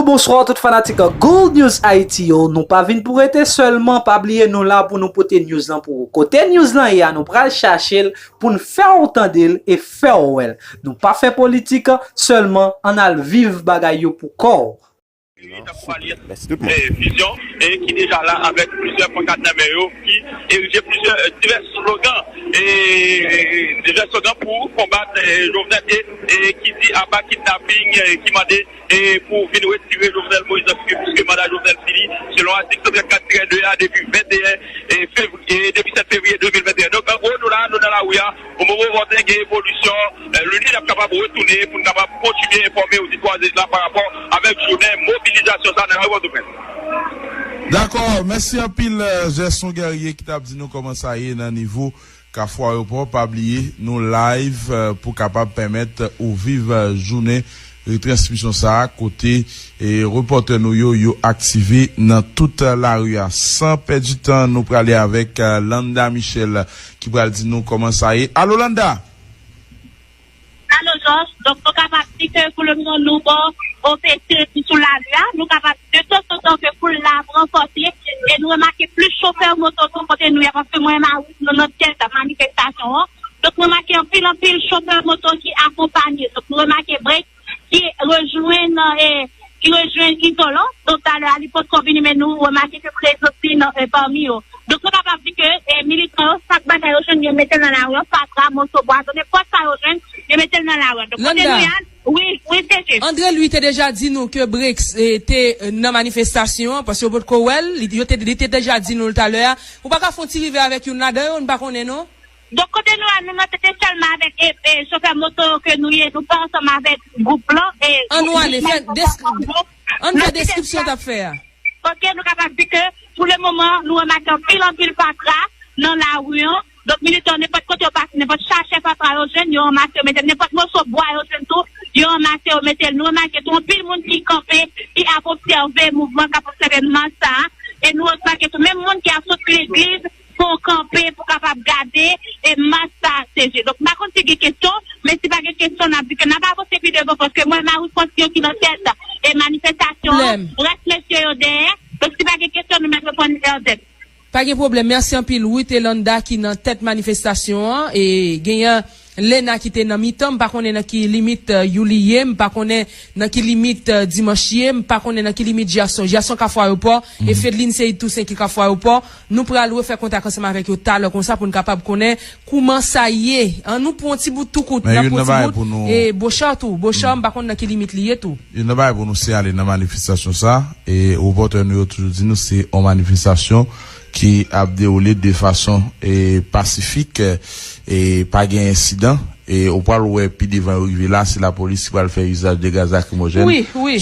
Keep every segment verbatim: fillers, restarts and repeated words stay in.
Bonswa tout fanatik Gold News Haïti yo, nou pa vin pou rete sèlman, pa bliye nou la pou nou pote news lan pou ou. Kote news lan ye a, nou pral chache l pou n fè w tande l e fè w wè l. Nou pa fè politik sèlman, ann al viv bagay yo pou kò w. Vizyon, e ki deja la avèk plizyè pankat nan men yo, ki erije plizyè, e, divès slogan, e, e, divès slogan pou konbat, e, Jovenel e, e ki di aba kidnaping, e ki mande, e, pou vin retire Jovenel Moïse nan figi, piske manda Jovenel fini, selon atik san trannkat tirè de a, depi venteyen, e, fevriye, depi sèt fevriye de mil venteyen. Donk, an gwo, nou la, nou nan lari a, o moman vòtè gen evolisyon, e, lini n ap kapab retounen pou n kapab kontinye enfòme oditwa la pa rapò avèk jounen mobilizasyon sa nan lari Pòtoprens. Dakò, mèsi anpil, e, Gerson Guerrier ki t ap di nou kòman sa ye nan nivo Kafou Ayewopò. Pa bliye, nou live, e, pou kapab pèmèt ou viv, e, jounen retransmisyon sa a, kote, e, repòtè nou yo, yo aktive nan tout, e, lari a. San pèdi tan, nou prale avèk, e, Landa Michel, ki pral di nou kòman sa ye. Alo, Landa! Alo, Jòj. Donk, nou kapab di ke pou le moman, nou bò O P C sou lari a. Nou kapab di ke tanzantan ke foul la ap ranfòse e nou remake plis chofè moto tou kote nou ye, paske mwen menm, nou nan tèt manifestasyon an. Donk, nou remake anpil, anpil chofè moto ki akonpanye. Donk, nou remake brake ki rejwenn, e, ki rejwenn izolan. Donk, talè a, li potko vini, men nou remake ke prezans li nan, e, pami yo. Donk, nou kapab di ke, e, militan yo, chak bagay yo jwenn, yo mete l nan lari an, fatra, moso bwa, donk, nenpòt sa yo jwenn, yo mete l nan lari an. Donk, kote nou ye a, wi, wi, se je. Andre Louis te deja di nou ke Brix, e, te, e, nan manifestasyon an, paske yo potko wè l, li, yo te, li te deja di nou l talè a. Ou pa ka fè yon ti rive avèk youn ladan yo, n pa konnen non? Donk, kote nou a, nou nan tete sèlman avèk, e, e, chofè moto ke nou ye, nou pa ansanm avèk gwoup lan, e, An nou ale, fè, deskri, an fè deskripsyon w t ap fè a. Paske nou kapab di ke, pou le moman, nou remake anpil, anpil fatra nan lari an. Donk, militan, nenpòt kote yo pase, nenpòt chachè fatra yo jwenn, yo ranmase, yo mete l. Nenpòt moso bwa yo jwenn tou, yo ranmase, yo mete l. Nou remake tou, anpil moun ki kanpe, ki ap obsève mouvman, k ap obsève mas sa a. E nou remake tou, menm moun ki ap sot legliz, pou kanpe, pou kapab gade, e mas sa a, se je. Donk, m pa konn si gen kesyon, men si pa gen kesyon, n ap di ke n ap avanse pi devan, paske mwen, Marie Francillon ki nan tèt, e manifestasyon an, rès mesye yo dèyè. Donk, si pa gen kesyon, nou mèt reprann Erdèt. Pa gen pwoblèm. Mèsi anpil. Ruth e Landa ki nan tèt manifestasyon an. E genyen Lena ki te nan mitan. M pa konnen nan ki limit, e, Youli ye. M pa konnen nan ki limit, e, Dimanch ye. M pa konnen nan ki limit Jason. Jason Kafou Ayewopò. E Fedline Seid Toussaint ki Kafou Ayewopò. Nou pral refè kontak ansanm avèk yo talè konsa pou n kapab konnen kouman sa ye. An nou pran yon ti bout tou kout. N ap pran yon ti bout. E Bochard tou. Bochard, m pa konn nan ki limit li ye tou. Youn nan bagay pou nou siyale nan manifestasyon sa, e repòtè nou yo toujou di nou se yon manifestasyon ki ap dewoule de fason, e, pasifik, e, pa gen ensidan, e ou pral wè pi devan yo rive la, se lapolis ki pral fè izaj de gaz lakrimojèn,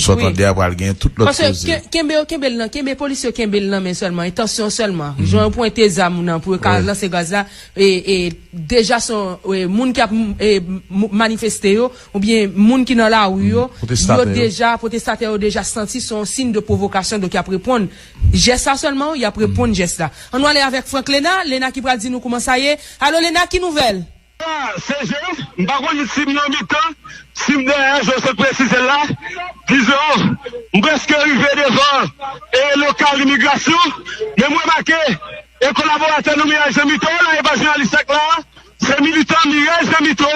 sa w tande a pral gen tout lòt koze. Paske kenbe yo, kenbe l nan, kenbe polis yo, kenbe l nan men sèlman, e tansyon sèlman. Jan yo pwente zam nan pou yo ka lanse gaz la, e, e, deja se yon, e, moun k ap, e, manifeste yo, oubyen moun ki nan lari yo, yo deja, pwotestatè yo deja santi se yon siy de pwovokasyon, donk y ap reponn jès la sèlman, y ap reponn jès la. An nou ale avèk Franck Lena, Lena ki pral di nou kouman sa ye. Alo Lena, ki nouvèl? Ah, se je, m pa konn si m nan mitan, si m dèyè, jan w sot presize l la, dizon, m prèske rive devan, e, lokal imigrasyon, men m remake, e kolaboratè nou Miray Jean Mito la, e pa jounalis sa k la, se militan Miray Jean Mito,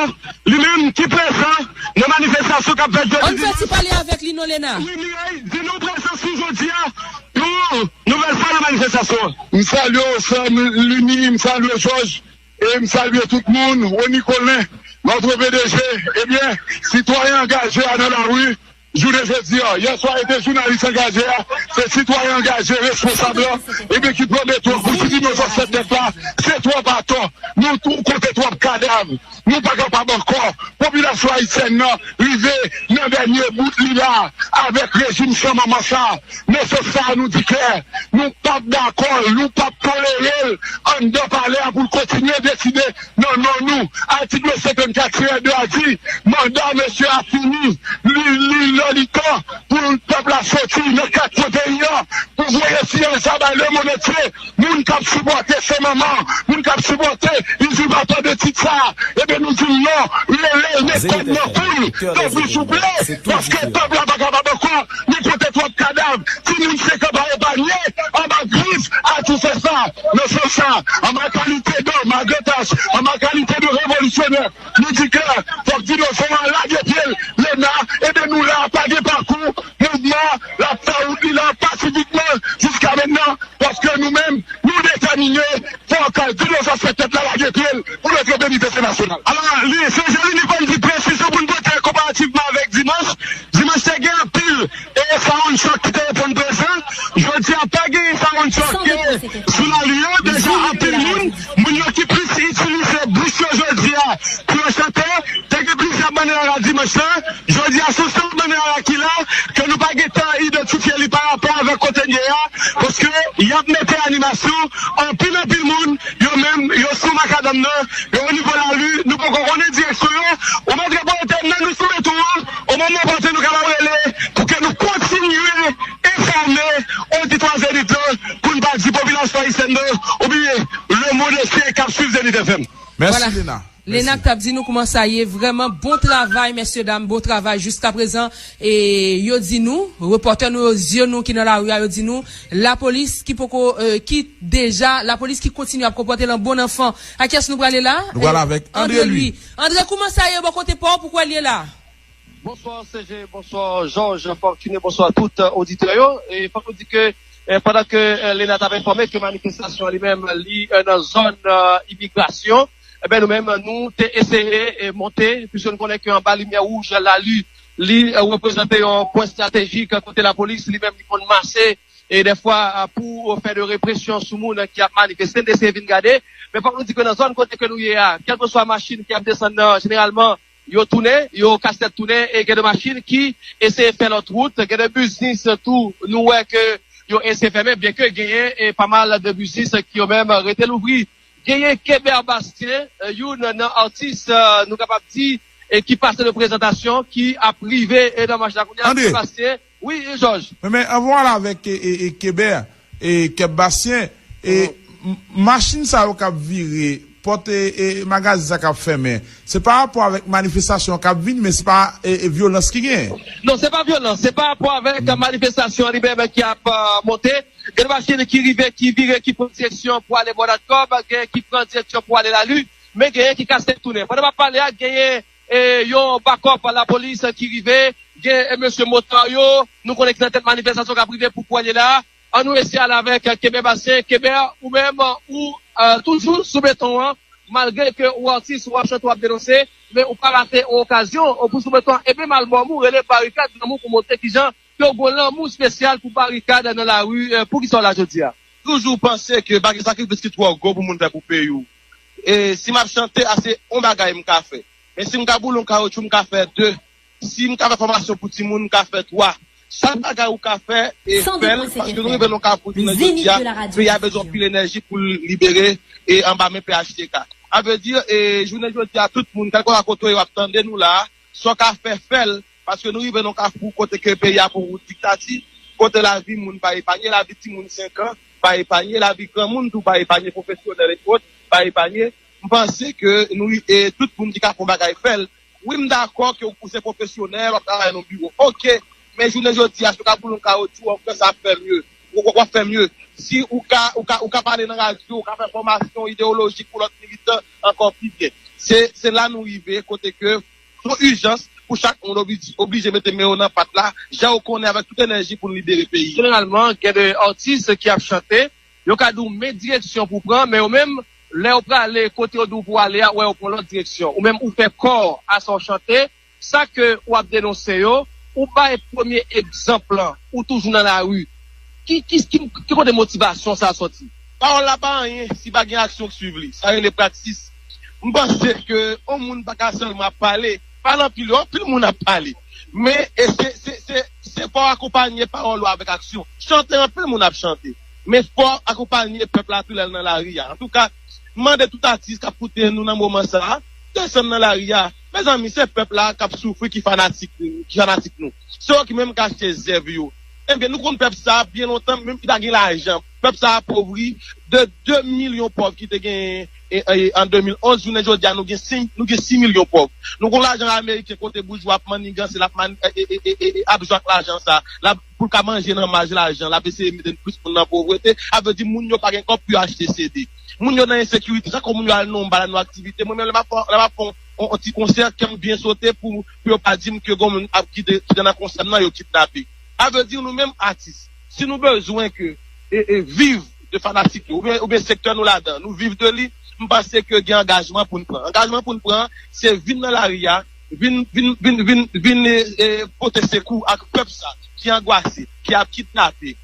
li menm ki prezan nan manifestasyon k ap fèt jodi dimanch. Ann fè ti pale avèk li non, Lena. Wi, Miray, di nou prezans ou jodi a pou nouvèl fwa nan manifestasyon an. M salye w, Sam Lini, m salye w, Jòj, e m salye tout moun, Rony Colin, notre P D G, ebyen, sitwayen angaje a nan lari, jounen jodi a. Yèswa e te jounalis angaje a, se sitwayen angaje, responsab lan, ebyen ki pran beton, koutini nou sot sèt tèt la, se twòp atò, nou tou konte twòp kadav, nou pa kapab ankò, popilasyon ayisyèn nan rive nan dènye bout li la, avèk rejim san manman sa, mesaj sa a nou di klè, nou p ap dakò, nou p ap tolere l anndan palè a pou l kontinye deside nan non nou. Atik senkann kat tirè de a di, manda mesye a fini, li, li Tan li tan pou pèp la soti nan kat kwen peyi an, pou voye siyal sa bay lemonn antye, moun k ap sipòte Sen Manman, moun k ap sipòte Izi Papa de Tit sa, ebyen nou di l non, rele, met kòd nan kou l, tanpri souple, paske pèp la pa kapab ankò, nou konte twòp kadav, timoun senk an pa epanye, anba grif, a tou fè sa, nan sans sa, anba kalite de Malgre Tach, anba kalite de revolisyonè, nou di klè, fòk Dino Fon an lage pye l, Lena, ebyen nou la, pa gen pakou, mouvman, l ap fè wout li la pasifikman jiska mentnan, paske nou menm, nou detèmine, fòk Dino Fon fè tèt la lage pye l pou l antre Benitensye Nasyonal. Alò, li, se Jerry li konn pi presize pou n pote konparativman avèk dimanch. Dimanch te gen anpil e sound truck ki te reponn prezan. Jodi a pa genyen sound truck sou lari yo. Deja anpil moun, moun yo ki plis itilize bouch yo jodi a pou yo chante. Te gen plizyè bann rara dimanch lan. Jodi a se sèl bann rara ki la ke nou pa gentan idantifye li pa rapò avèk kote n ye a. Paske y ap mete animasyon, anpil anpil moun, yo menm, yo sou makadam nan, yo o nivo lari, nou poko konnen direksyon yo. Ou metropolitèn nan, nou sou beton an, o moman opòtin nou kapab rele pou ke nou kontinye enfòme oditwa Zenith lan, pou n pa di popilasyon ayisyèn nan, oubyen lemonn antye k ap swiv Zenith F M. Mèsi, Lena. Lena k t ap di nou kòman sa ye, vrèman bon travay, mèsyedam, bon travay jiska prezan. E yo di nou, repòtè nou yo, zye nou ki nan lari a, yo di nou, lapolis ki poko, e, ki deja, lapolis ki kontinye ap konpòte l an bon anfan. A kiyès nou prale la? Nou prale avèk André Louis. André, kòman sa ye bò kote pa w, pou kwè l ye la? Bonswa, C G, bonswa, Georges, Fortuné, bonswa tout, e, oditè yo. E fòk nou di ke, e, pandan ke, e, Lena t ap enfòme ke manifestasyon an li menm, li, e, nan zòn, e, imigrasyon, Ebyen, nou menm, nou te eseye, e, monte, piske nou konnen ke anba limyè wouj, lali, li, e, reprezante yon pwen estratejik kote lapolis, li menm, li konn mache, e dèfwa, a, pou fè de represyon sou moun ki ap manifeste, n te eseye vin gade. Men fòk nou di ke nan zòn kote ke nou ye a, kèlkeswa machin ki ap desann nan, jeneralman, yo tounen, yo kase tèt tounen, e gen de machin ki eseye fè lòt wout, gen de biznis tou, nou wè ke yo eseye fèmen, byenke genyen, e, pa mal de biznis ki yo menm rete louvri. Genyen Keber Bastien, e, youn nan atis, e, nou kapab di, e, ki pase de prezantasyon, ki ap rive, e, nan mach la kounye a. André. Bastien. Wi, e, Georges. Men, men, anvan w ale avèk, e, e, e, Keber, e, Keb Bastien, e, m-, machin sa yo k ap vire, pòt, e, e, magazin sa k ap fèmen, se pa rapò avèk manifestasyon k ap vini, men se pa, e, e, vyolans ki genyen? Non, se pa vyolans, se pa rapò avèk manifestasyon li menm ki ap, e, monte. Gen machin ki rive, ki vire, ki pran direksyon pou ale bò Datkòb, gen ki pran direksyon pou ale Lali, men genyen ki kase tounen. Pandan m ap pale a, genyen, e, yon bakòp lapolis ki rive, gen, e, mesye motò yo, nou konnen ki nan tèt manifestasyon k ap rive pou kounye la. An nou eseye ale avèk, e, Keber Bastien. Keber, ou menm, ou, e, toujou sou beton an, malgre ke ou atis, ou ap chante, ou ap denonse, men ou pa rate yon okazyon, ou sou beton an, epi mal bò ou rele barikad, granmoun pou montre kijan ke w gen lanmou espesyal pou barikad nan lari, e, poukisa w la jodi a? Toujou panse ke pa gen sakrifis ki twò gwo pou moun fè pou peyi w. E si m ap chante a, se yon bagay m ka fè. Men si m ka boule yon kawotchou, m ka fè de. Si m ka fè fòmasyon pou timoun, m ka fè twa. Chak bagay ou ka fè, e fè l, paske nou rive nan yon kafou jounen jodi a, peyi a bezwen pil enèji pou l libere e anba men P H T K. A vle di, e jounen jodi a, tout moun, kèlkeswa kote w ye, w ap tande nou la a, sa w ka fè, fè l, paske nou rive nan yon kafou kote ke peyi a pran wout diktati, kote lavi moun pa epanye, lavi timoun senk an pa epanye, lavi granmoun tou pa epanye, pwofesyonèl e lòt pa epanye. M panse ke nou, e tout moun ki ka fè yon bagay, fè l. Wi, m dakò ke ou se pwofesyonèl, w ap travay nan biwo. Oke, men jounen jodi a, si w ka boule yon kawotchou, w ap fè sa, w ap fè mye. W, w, w ap fè mye. Si ou ka, ou ka, ou ka pale nan radyo, ou ka fè fòmasyon ideyolojik pou lòt militan, ankò pi byen. Se, se la nou rive, kote ke se yon ijans pou chak moun oblije, oblije mete men yo nan pat la, jan yo konnen, avèk tout enèji pou n libere peyi a. Jeneralman, gen de atis ki ap chante, yo ka di w men direksyon pou w pran, men yo menm, lè yo prale kote yo di w pou w ale a, w wè yo pran lòt direksyon. Ou menm, ou fè kò a sa w chante, sa ke w ap denonse yo, ou bay premye egzanp lan, ou toujou nan lari. Ki, ki, ki, ki kote motivasyon sa a sòti? Pawòl la pa anyen si pa gen aksyon k swiv li. Sa rele praktis. M panse ke yon moun pa ka sèlman ap pale. Pale anpil, anpil moun ap pale. Men, e se, se, se, se fò w akonpanye pawòl ou avèk aksyon. Chante, anpil moun ap chante. Men fò w akonpanye pèp la tou lè l nan lari a. Antouka, m mande tout atis k ap koute nou nan moman sa a, desann nan lari a. Mezanmi, se pèp la k ap soufri ki fanatik, ki fanatik nou. Se yo ki menm k achte zèv yo. Ebyen, nou konn pèp sa a byen lontan, menm ki pa gen lajan. Pèp sa a apovri de de milyon pòv ki te genyen e, e, an de mil onz, jounen jodi a, nou gen sis, nou gen sis milyon pòv. Nou gon lajan ameriken kote boujwa ap manniganse, l ap, man, e, e, e, e, e, ap jwe ak lajan sa, l ap, pou l ka manje nan maj lajan, l ap eseye mete plis moun nan povrete. Sa vle di moun yo pa gen kòb pou yo achte C D. Moun yo nan ensekirite, chak moun yo al nan yon bal, al nan yon aktivite. Mwen menm, lè m ap fè, lè m ap fè yon, yon, yon ti konsè, kè m byen sote pou, pou yo pa di m ke gon moun ap kite, kite nan konsè m nan, yo kidnape. Sa vle di nou menm atis, si nou bezwen ke, e, e, viv de fanatik yo, oubyen, oubyen sektè nou ladan, nou viv de li, m panse ke gen angajman pou n pran. Angajman pou n pran, se vin nan lari a, vin, vin, vin, vin, vin, e, e, pote sekou ak pèp sa ki angwase, ki ap kidnape,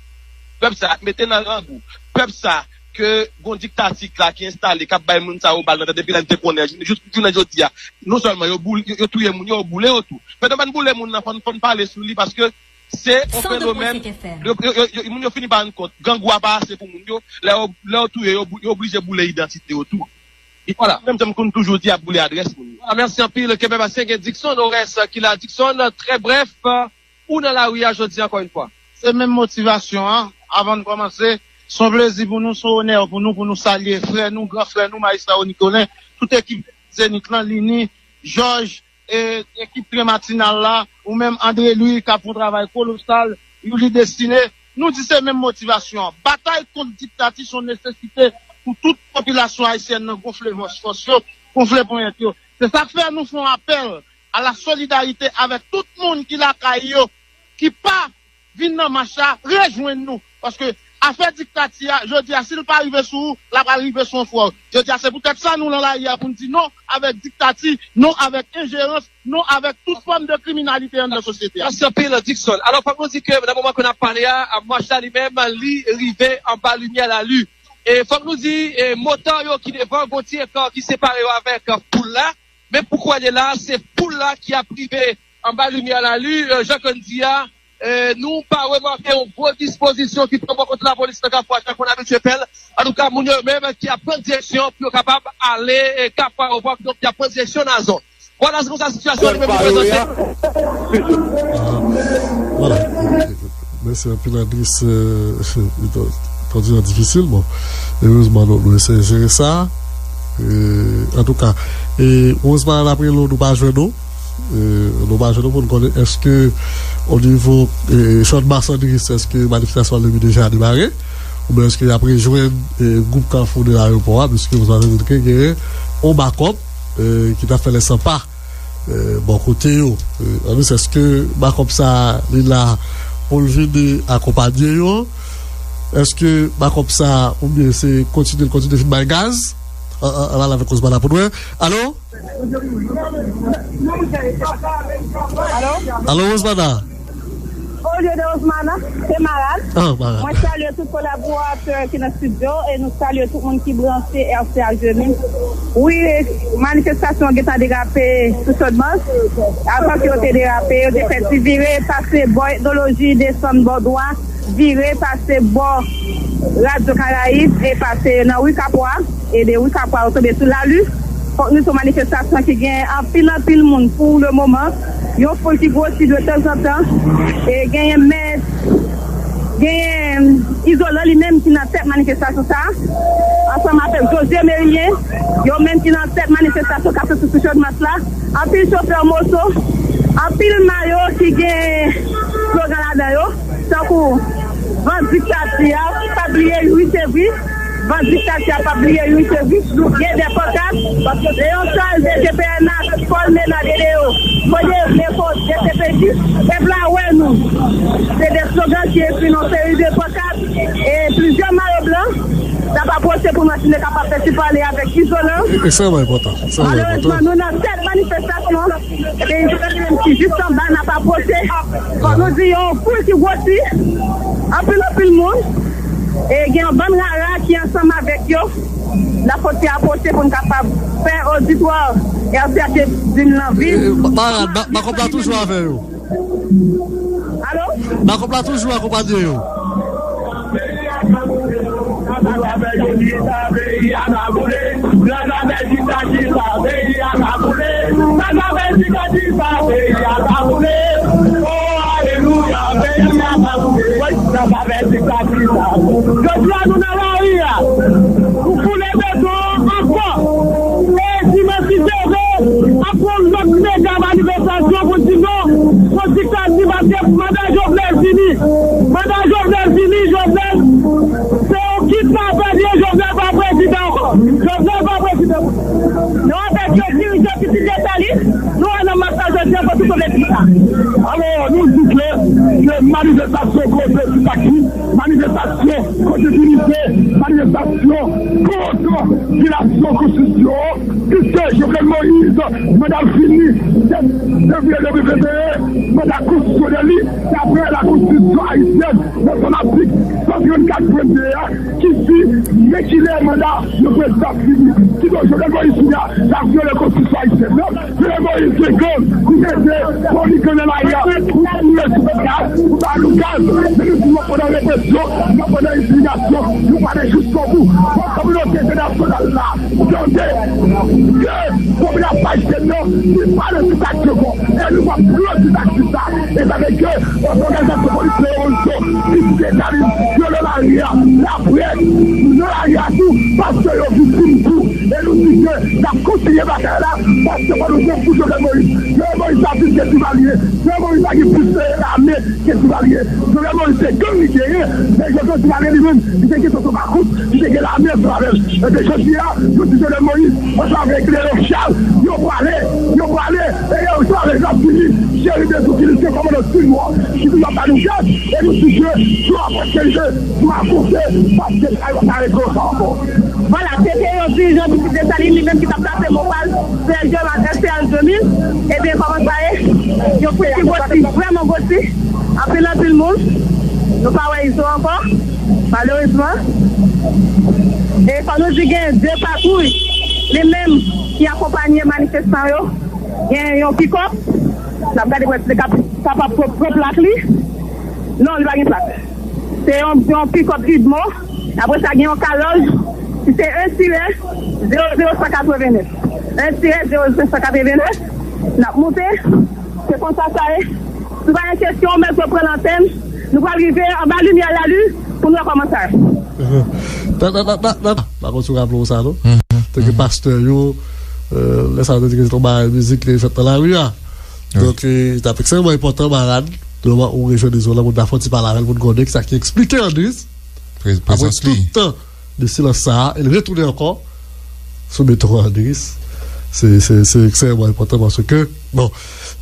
pèp sa k mete nan grangou, pèp sa ke gon diktati k la ki enstale, k ap bay moun sa yo bal nan tèt depi lè n te konnen, jous jounen jodi a. Non sèlman yo boule, yo, yo touye moun yo, yo boule yo tou. Fè nou pa n boule moun nan, fò n, fò n pale sou li, paske se yon fenomèn, yo, yo, yo, yo, moun yo fini pa rann kont. Grangou a pa ase pou moun yo. Lè yo, lè yo touye yo, bou- yo oblije boule idantite yo tou. E vwala, menm jan m konn toujou di, y ap boule adrès moun yo. Vwala, mèsi anpil, kenbe pase, gen Dickson Orès ki la. Dickson, trè brèf, ou nan lari a jodi ankò yon fwa? Se menm motivasyon an. Avan n kòmanse, se yon plezi pou nou, se yon onè pou nou, pou nou salye frè nou, gran frè nou, Majistra Rony Colin, tout ekip Zenith lan, Lini, Jòj, e, ekip Tre Matinal la, ou menm André Louis k ap fè yon travay kolosal, Youli Destiné, nou di se menm motivasyon an. Batay kont diktati se yon nesesite pou tout popilasyon ayisyèn nan gonfle fòs, fòs yo, gonfle ponyèt yo. Se sa k fè nou fè yon apèl a la solidarite avèk tout moun ki lakay yo, ki pa vin nan mach la, rejwenn nou. Paske afè diktati a, jodi a, si l pa rive sou ou, l ap al rive sou yon frè w. Jodi a, se poutèt sa nou nan lari a pou n di non avèk diktati, non avèk enjerans, non avèk tout fòm de kriminalite anndan sosyete a. Mèsi anpil, Dickson. Alò, fòk nou di ke nan moman ke n ap pale a, mach la li menm, li rive anba limyè lali. E fòk nou di, e, motò yo ki devan, gon ti ekò ki separe yo avèk, e, foul la. Men pou kounye a la, se foul la ki ap rive anba limyè lali, e, jan ke n di a, e, nou pa remake yon gwo dispozisyon ki pran bò kote lapolis nan Kafou a, jan ke n abitye fè l. Antouka, moun yo menm ki ap pran direksyon pou yo kapab ale, e, Kafou Ayewopò, kidonk ki ap pran direksyon Nazon. Vwala, se konsa sitiyasyon an li menm li prezante. Ah, vwala. Mèsi anpil, Andris. Tande an difisil, bon. Erezman, nou, nou eseye jere sa. E, antouka, e, erezman, n ap rele w, nou pa jwenn ou. E, nou pa jwenn ou pou n konnen èske o nivo, e, Channmas Andris, èske manifestasyon an li menm deja demare? Oubyen èske y ap rejwenn, e, gwoup Kafou de Ayewopò a, piske nou santi ke genyen yon bakòp, e, ki t ap fè lèsanpa, e, bò kote yo. E, Andris, èske bakòp sa a, li la pou l vini akonpanye yo? Èske bakòp sa a, oubyen se kontinye, l kontinye vin bay gaz? An, an, ann ale avèk Rosmana pou n wè. Alo? Alo? Alo, Rosmana? Olye de Rosmana, se Marad. Ah, Marad. Mwen salye tout kolaboratè ki nan estidyo e nou salye tout moun ki branche R C A Jeni. Wi, manifestasyon an gentan derape sou Channmas. Avan ke yo te derape, yo te fè ti vire, pase bò Etnoloji, desann bò dwat, vire, pase bò Radyo Karayib e pase nan ri Kapwa. E de ri Kapwa, yo tonbe sou Lali. Fòk nou di se yon manifestasyon ki gen anpil, anpil moun pou le moman. Yon foul ki gwosi de tanzantan. E genyen mè, genyen Izolan li menm ki nan tèt manifestasyon sa a. Ansanm avèk Josué Merilien, yo menm ki nan tèt manifestasyon k ap soti sou Channmas la. Anpil chofè moto, anpil mayo ki gen slogan ladan yo. Tankou, van diktati a, pa bliye ui Sevri. Van diktati a, pa bliye ui Sevri. Gen de pankat, Leon Charles, D G P N H, Paul Ménard, Edeo, Foye Meko, D C P J, pèp la wè nou. Se de slogan ki ekri nan seri de pankat e plizyè mayo blan. N ap apwoche pou Matine kapab fè ti pale avèk Izolan. Ekstrèmman enpòtan. Ekstrèmman enpòtan. Malerezman, nou nan tèt manifestasyon. Se Izolan li menm ki jis anba, n ap apwoche. Fòk nou di yon foul ki gwosi. Anpil, anpil moun. E gen yon bann rara ki ansanm avèk yo. N ap fòk ti apwoche pou n kapab fè oditwa R C A te di n nan vi. E, e, pa, pa, bakòp la toujou avè yo. Alo? Bakòp la toujou akonpanye yo. Atravè diktatè sa, peyi a ka boule. Oh, alelouya, peyi a ka boule. Wi, atravè diktatè sa. Jodi a, nou nan lari a. Pou foule beton ankò. E dimanch ki sove, ap gen yon lòt mega manifestasyon pou di non, pou diktatè, paske manda Jovenel fini. Manda Jovenel fini, Jovenel, se yon kidnapè li ye, Jovenel pa prezidan ankò. Jovenel pa prezidan. Nou avèk yo, dirijan Pitit Desalin, nou wè nan mas la jodi a, pou tout legliz la. Alò, nou di klè ke manifestasyon kote Ti Taki, manifestasyon kote Dinisè, manifestasyon kont vyolasyon konstitisyon, piske Jovenel Moïse, manda l fini, sèt fevriye de mil venteyen, manda konstitisyonèl li, daprè la konstitisyon ayisyèn, nan son atik san trannkat pwen de a, ki di, men kilè manda yon prezidan fini. Kidonk, Jovenel Moïse, kounye a, l ap vyole konstitisyon ayisyèn nan. Jovenel Moïse se gang, li mete pòmik nan lari a, pou touye sou pèp la, pou ba nou gaz. Men nou di nou pandan represyon, nou pandan entimigasyon, nou pale jiskobou. Fòk kominote entènasyonal la tande ke popilasyon ayisyèn nan, li pale sou taktik ankò. E nou p ap pran sou taktik sa. E sa vle di ke òganizasyon politik revolisyon, ki te Desalin, yo nan lari a, laprès, nan lari a tou, paske yo viktim tou. E nou di ke n ap kontinye batay la, paske fò nou gen pou Jovenel Moïse. Jovenel Moïse pa plis ke Duvalier. Jovenel Moïse pa gen plis lame ke Duvalier. Jovenel Moïse se gang li genyen, men Jovenel Duvalier li menm, li te gen Tonton Makous, li te gen lame ansanm avè l. Ebyen, jodi a, yo di Jovenel Moïse, ansanm avèk Leon Charles, yo prale, yo prale, e yo ansanm avèk Jean Philippe, Jerry Detourcile, se kòmandan Sinwò, ki toujou ap ba nou gaz, e nou di ke jou a prèske rive, jou a koute, paske bagay yo pa regle konsa ankò. Vwala, se te yon dirijan Pitit Desalin, li menm ki t ap plase mo pa l sou S G M ak S T L de mil. Ebyen, kòman sa ye? Yon pwenti gwoti, vrèman gwoti. Anpil, anpil moun. Nou pa wè Izo ankò, malerezman. E fò nou di gen de patwouy, li menm ki akonpanye manifestan yo. Gen yon pikòp. N ap gade pou wè si li kap-, kapab pran, pran plak li. Non, li pa gen plak. Se yon, yon pikòp Idmo. Apre sa, gen yon kalòj. Si se en tirè zewo zewo san katrevennnèf. En tirè zewo zewo san katrevennnèf. N ap moute. Se konsa sa ye. Si w pa gen kesyon, mèt yo pran lantèn. Nou pral rive anba limyè lali pou nou wè kòman sa ye. Ta, ta, ta, ta, ta. Pa konn si w raple w sa, non? Te gen pastè yo, euh, lè sa yo te di ke se yon bagay mizik ki te fèt nan lari a. Donk, e, li t ap ekstrèmman enpòtan, Maran, nan moman ou rejwenn Izo la, pou n ta fè yon ti pale avè l, pou n konnen kisa ki eksplike Andris. Apre tout tan de silans sa a, e l retounen ankò sou beton an, Andris. Se, se, se ekstrèmman enpòtan paske, bon,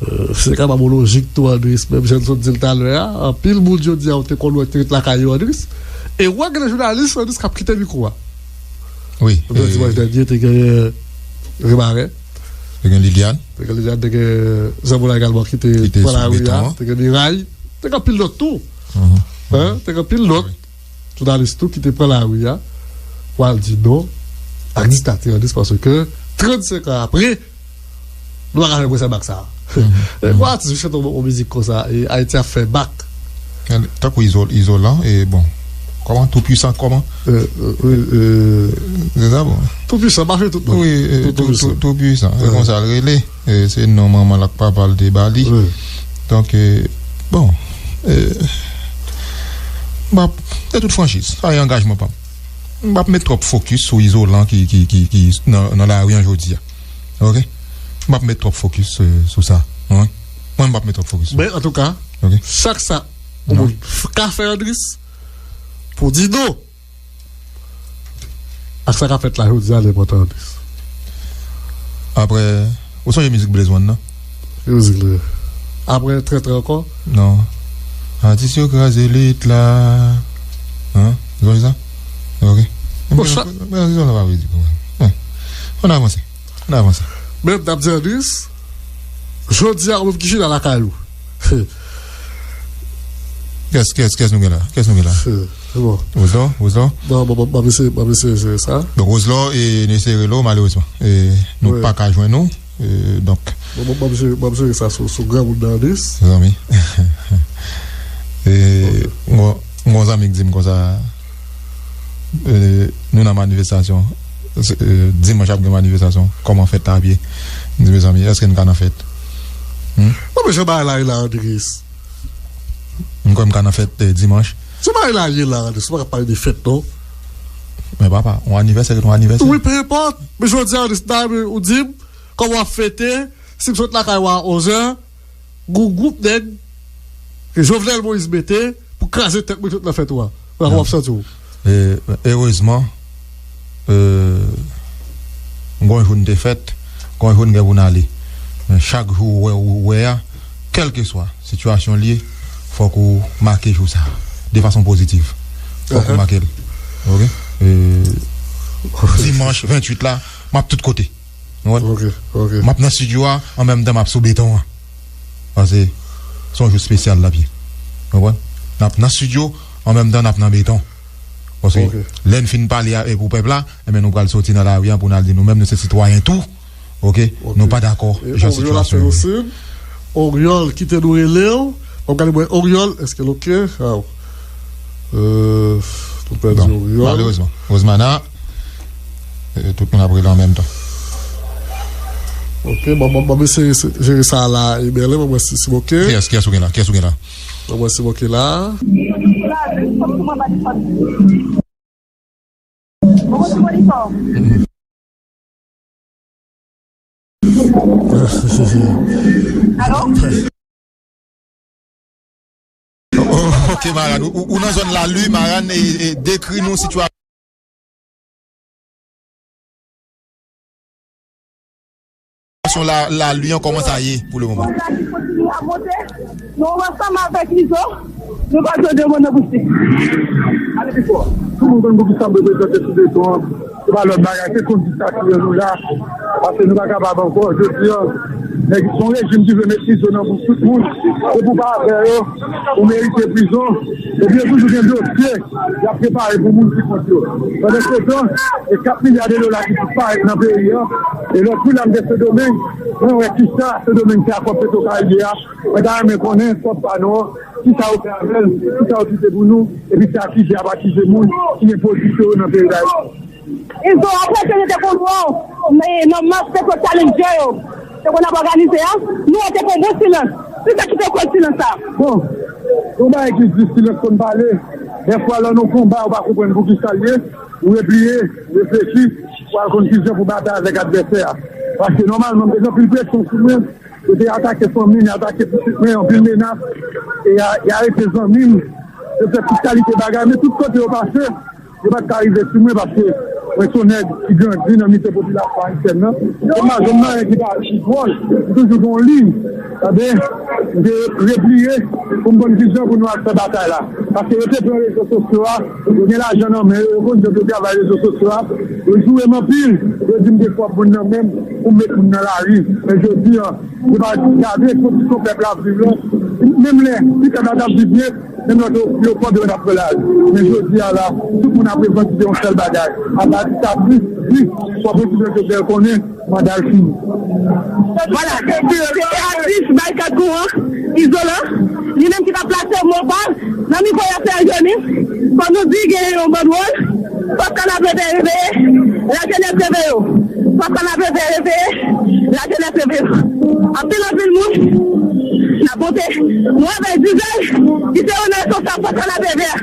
euh, se kapab yon lojik tou, Andris. Menm jan n sot di l talè a, anpil moun jodi a, ou te konn wè ki te ret lakay yo, Andris. E w wè gen de jounalis, Andris, k ap kite mikwo a. Wi. Dimanch dènye, te gen Remaren. Te gen Liliane. Te gen Liliane, te gen Zanmoula egalman ki te pran lari a. Te gen Miray. Te gen anpil lòt tou. Hein? Te gen anpil lòt jounalis tou ki te pran lari a pou al di non ak diktatè Andris paske trannsenk an apre, nou pa ka fè pwosè bak sa a. E, yon atis vin chante yon mizik konsa, e Ayiti ap fè bak. Tankou Izo-, Izolan, e bon. Kòman? Tou pwisan, kòman? Euh, euh, euh, euh, Se sa, bon. Tou pwisan, pa fè tout non. Wi, e, tou, tou, tou pwisan. Se konsa l rele. E, se non manman l ak papa l te ba li. Donk, e, bon, e, m p ap, de tout franchiz, sa e angajman pa m. M p ap met twòp fokis sou Izolan ki, ki, ki, ki nan, nan lari an jodi a. Oke? M p ap met twòp fokis, euh, sou sa. Wi. Mwen, m p ap met twòp fokis sou sa. Men, antouka, chak sa yon moun f-, ka fè, Andris, pou di non ak sa k ap fèt la jodi a, li enpòtan, Andris. Apre, ou sonje mizik Blaze One nan? Ki mizik li ye? Apre Trèt ankò? Non. Atis yo kraze lit la. Hein? Ou sonje sa? Oke. Bon, sa, men, men, sa pa vle di kòman. Hein. Ann avanse. Ann avanse. Men m t ap di Andris, jodi a, ou menm ki chita lakay ou. Kès, kès, kès nou gen la? Kès nou gen la? Se bon. Wouzo, Wouzo? Non, bon, bon, m ap eseye, m ap eseye jere sa. Donk, Wouzo, e, nou eseye rele w, malerezman. E, nou pa ka jwenn ou. E, donk. Bon, bon, m ap jere, m ap jere sa sou, sou granmoun nan, Andris. Zanmi. E, m gon, m gon zanmi k di m konsa, e, nou nan manifestasyon. Se, eh, dimanch ap gen manifestasyon. Kòman fèt la ap ye? M di, mezanmi, èske n ka nan fèt? Hmm? Mwen bezwen bay la, la, Andris. M kwè m ka nan fèt, eh, dimanch. Se bagay la ye la, Andris, ou pa ka pale de fèt, non. Men papa, yon anivèsè, yon anivèsè. Wi, peu importe. Men jodi a, Andris, ta, ou di m, kòman w ap fete, si m sot lakay ou a onz è, gon gwoup nèg ke Jovenel Moïse mete pou kraze tèt mwen tout nan fèt ou a. Wè, kòman w ap santi w? E, erezman, e, gon jou n te fèt, gon jou n gen pou n ale. Men chak jou ou wè, ou wè a, kèlkeswa sitiyasyon l ye, fòk ou make jou sa a, de fason pozitiv. Fòk ou make l. Oke? E, dimanch venntuit la, m ap tout kote. Ou konprann? M ap nan estidyo a, an menm tan m ap sou beton an. Paske se yon jou espesyal l ap ye. Ou konprann? N ap nan estidyo, an menm tan n ap nan beton. Paske lè n fin pale a, e pou pèp la, enben nou pral soti nan lari a pou n al di nou menm nou se sitwayen tou. Oke? Nou pa dakò jan sitiyasyon an ye. Oriol kite nou rele w. Bon, gade mwen, Oriol, èske l oke? Aw. Euh, nou pèdi Oriol. Malerezman. Rosemana, euh, tout moun ap rele an menm tan. Oke, bon, bon, bon, eseye jere sa la, Eberlin, mwen, mwen, si, si oke. Kiyès, kiyès ou gen la? Kiyès ou gen la? Mwen, mwen, si oke la. Alo? Oh, ok, Maran, ou, ou nan zòn Lali, Maran, e, e, dekri nou sitiyasyon la, Lali an, kòman sa ye pou le moman? Nou ansanm avèk Izo, nou pa jwenn yon moun nan bouch li. Ale pi fò. Tout moun konn poukisa m reprezante sou beton an. Se pa lòt bagay, se kont diktatè nou la. Paske nou pa kapab ankò. Jodi a, nèg, se yon rejim ki vle met Izo nan bouch tout moun. Se pou pa avè yo, ou merite prizon. Epi yo toujou gen dosye y ap prepare pou moun ki kont yo. Pandan se tan, e kat milya de dola ki disparèt nan peyi an. E lòt jou la, m te Sendomeng, mwen wè kisa Sendomeng fè ak kòb Petro Karibe a. Mwen ta renmen konnen kòb pa nou an, kisa yo fè avè l, kisa yo kite pou nou, epi se akize y ap akize moun ki gen pozisyon yo nan peyi Dayiti. Izo, apre ke nou te konn wè w, men, nan mach Petro Challenger yo te konn ap òganize a, nou wè te pran bon silans. Kisa ki te koz silans sa? Bon, yon bagay ki di silans konn pale. Dèfwa, lè w nan konba, ou pa konprann poukisa l ye, ou repliye, ou reflechi, ou al konn ki jan pou batay avèk advèsè a. Paske nòmalman, m te gen anpil presyon sou mwen, yo te atake fanmi m, yo atake pitit mwen, anpil menas, e y a, y a arete zanmi m, yo fè tout kalite bagay, men tout kote yo pase, yo pa t ka rive sou mwen paske mwen se yon nèg ki grandi nan mitan popilasyon ayisyèn nan. Se pa jwenn anyen ki pa, ki dwòl, m toujou gen yon liy, tande, m te repliye pou m konn ki jan pou nou al fè batay la. Paske yo te pran rezo sosyo a, yo gen lajan nan men yo, yo konn jan pou yo travay rezo sosyo a, yo joure m anpil, yo di m gen twòp moun nan men m pou m met moun nan lari. Men jodi a, yo pa gade kondisyon pèp la ap viv la. Menm lè si pèp la t ap viv byen, menm lè yo, yo pandan yo t ap pran lari. Men jodi a la, tout moun ap revandike yon sèl bagay. Apa di sa plis, di, fò prezidan Jovenel konnen, manda l fini. Vwala, se te atris Baykat Gouan, Izolan, li menm ki t ap plase mo pa l nan mikwo Yasser Johnny. Fò nou di gen yon bann wòl, fòs kanapevè reveye, lajenès reveye w. Fòs kanapevè reveye, lajenès reveye w. Anpil, anpil moun, n ap monte. Nou avèk Dizay, ki se yon nan responsab fòs kanapevè a.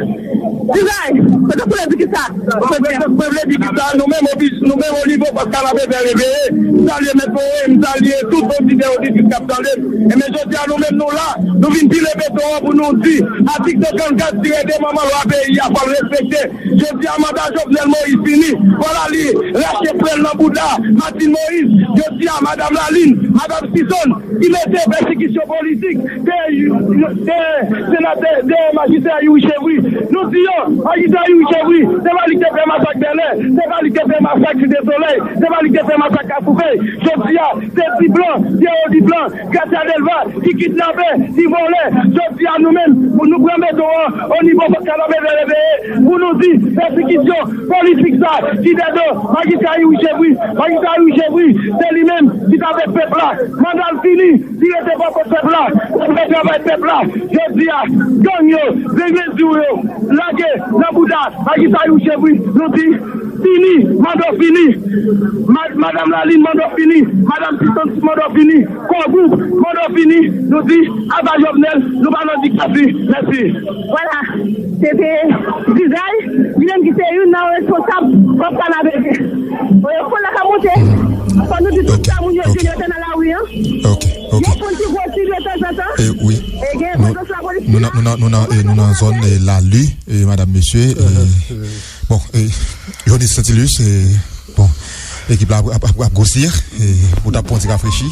Dizay, kote pou lè di ki sa? Mwen vle, mwen vle di ki sa, nou menm, obi-, nou menm o nivo fòs kanapevè reveye, m salye Mèt Morin, m salye tout oditè, oditris k ap tande m. Ebyen, jodi a, nou menm, nou la, nou vin pile beton an pou nou di, atik senkannkat tire de manman lwa peyi a, fò l respekte. Jodi a, manda Jovenel Moïse fini. Vwala li rache pwèl nan bouda Martine Moïse. Jodi a, madanm Lalin, madanm Sison, ki mete pèsekisyon politik de, de senatè, de majistra Youri Chevry. Nou di yo, majistra Youri Chevry, se pa li ki te fè masak Bèlè, se pa li ki te fè masak Site Solèy, se pa li ki te fè masak Kafou Vèy. Jodi a, se ti blan, Pierrot ti blan, Gracia Delva, ki kidnapè, ki vòlè. Jodi a, nou menm, pou nou pran beton an, o nivo fòs kanapevè reveye, pou nou di, pèsekisyon politik sa, ki dèdo majistra Youri Chevry, majistra Youri Chevry, se li menm ki t avèk pèp la. Manda l fini, li rete bò kot pèp la, pou l fè travay pèp la. Jodi a, gang yo, vin redi yo, lage nan bouda Sa ki sa yo chèf, wi. Nou di, fini, manda w fini. Ma- Madanm Lalin, manda w fini. Madanm Sisanti, manda w fini. Kò Gwoup, manda w fini. Nou di, aba Jovenel, nou pa nan diktati. Mèsi. Vwala, se te Dizay, li menm ki se youn nan responsab Kòk Kanapevè. Yo fon la ka monte. Fò nou di tout sa moun yo jwenn yo te nan lari an. Ok, ok. Yo fon ti gwo ti de tanzantan. E wi. E gen prezans lapolis ki la. Nou nan, nou nan, nou nan, e, nou nan zòn, e, Lali, e, madam, mesye, e, bon, e, Jonis Saintilus, e, bon, ekip la ap, ap, ap, ap gwosi, e, ou t ap pran ti rafrechi.